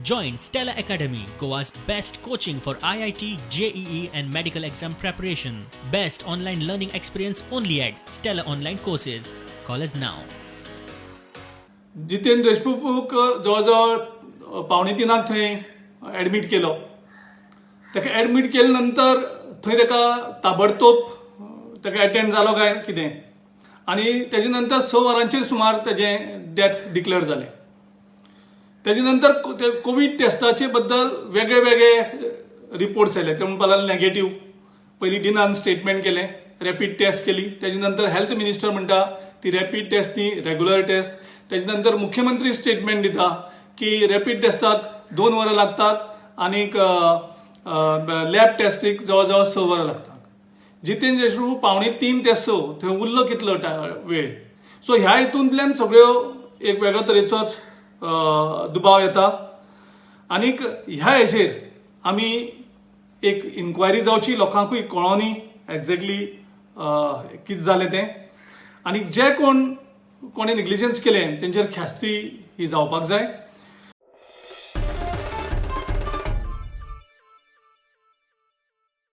Join Stella Academy, Goa's best coaching for IIT, JEE, and medical exam preparation. Best online learning experience only at Stella Online Courses. Call us now. Jitendra Deshmukh जवळ जवळ पावणे तिनांक थंय admit केलो. ताका admit केले नंतर थंय ताका ताबडतोब ताका एटेंड जालो काय कितें आनी तेजे नंतर 6 वरांचेर सुमार तेजें डेथ डिक्लेअर जालें. तेजे नंतर ते कोवीड टेस्टाचे बद्दल वेगळे वेगळे रिपोर्ट्स आयले. ते म्हणपाक लागले नेगेटीव. पयलीं डिनान स्टेटमेंट केलें, रॅपीड टेस्ट केली. तेजे नंतर हेल्थ मिनिस्टर म्हणटा ती रॅपीड टेस्ट न्ही, रेगुलर टेस्ट. तेजे नंतर मुख्यमंत्री स्टेटमेंट दिता की रॅपीड टेस्टाक 2 वरां लागतात आनीक लॅब टेस्टीक जवळ जवळ 6 वरां लागतात. जितेंद्र देशमुख 2:45 ते 6 थंय उरलो कितलो वेळ? सो ह्या हितूंतल्यान सगळ्यो एक वेगळो तरेचोच दुबाव येता आनीक ह्या हेजेर आमी एक इन्क्वायरी जावची. लोकांकूय कळोनी एग्जॅक्टली कितें जालें तें आनी जे कोण कोणें नेग्लिजन्स केलें तेंचेर ख्यास्ती ही जावपाक जाय.